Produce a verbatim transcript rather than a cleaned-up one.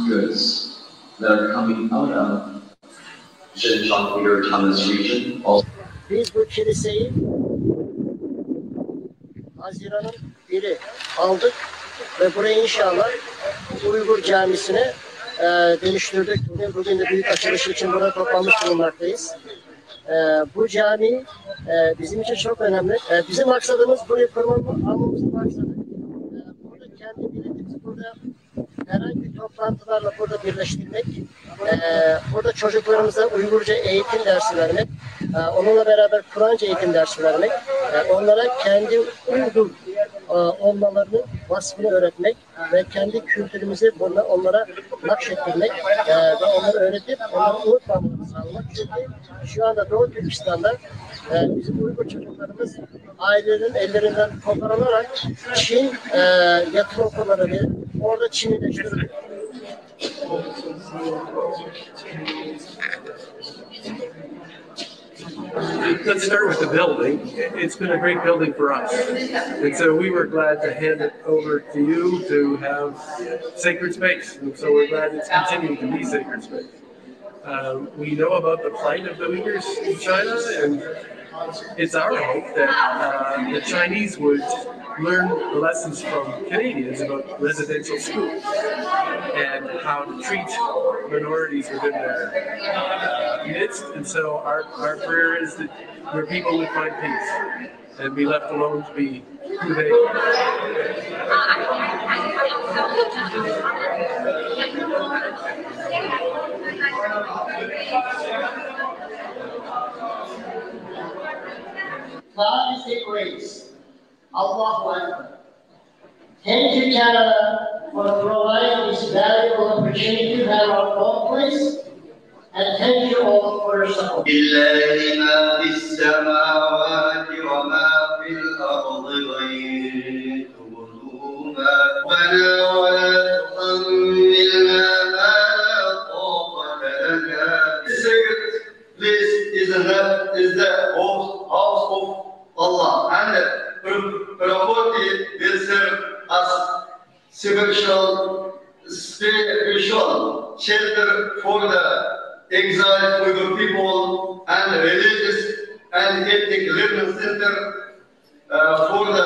Goods that are coming out of Xinjiang Uyghur Autonomous Region. Biz bu kiliseyi Haziran'ın biri aldık ve burayı inşallah Uygur Camisi'ne, e, dönüştürdük. Bugün, bugün de büyük açılış için burada toplanmış bulunmaktayız. E, bu cami, e, bizim için çok önemli. E, bizim maksadımız, burayı kurmamız, almamızın maksadı, e, burada kendi milletimizi burada herhangi bir toplantılarla burada birleştirmek, e, burada çocuklarımıza Uygurca eğitim dersi vermek, e, onunla beraber Kur'anca eğitim dersi vermek, e, onlara kendi Uygur, e, olmalarının vasfını öğretmek ve kendi kültürümüzü burada onlara nakşettirmek, e, ve onları öğretip onları unutmamalarını sağlamak. Çünkü şu anda Doğu Türkistan'da, e, bizim Uygur çocuklarımız ailelerin ellerinden koparılarak Çin, e, yatılı okullara verip orada Çinileştirildi. Let's start with the building. It's been a great building for us. And so we were glad to hand it over to you to have sacred space. And so we're glad it's continuing to be sacred space. Uh, we know about the plight of the Uyghurs in China, and it's our hope that, uh, the Chinese would learn the lessons from Canadians about residential schools and how to treat minorities within their, uh, midst. And so our, our prayer is that your people would find peace and be left alone to be who they are. God is the grace. Allahu Akbar. Thank you, Canada, for providing this valuable opportunity to have our own place, and thank you all for your support. لله ما في السماوات وما في الأرض وإن تبدوا ما ربنا ولا تحملنا ما لا طاقة لنا به. This is the, is the house, house of Allah, and pre-, property will serve as spiritual, spiritual shelter for the exiled Uyghur people and religious and ethnic learning center, uh, for the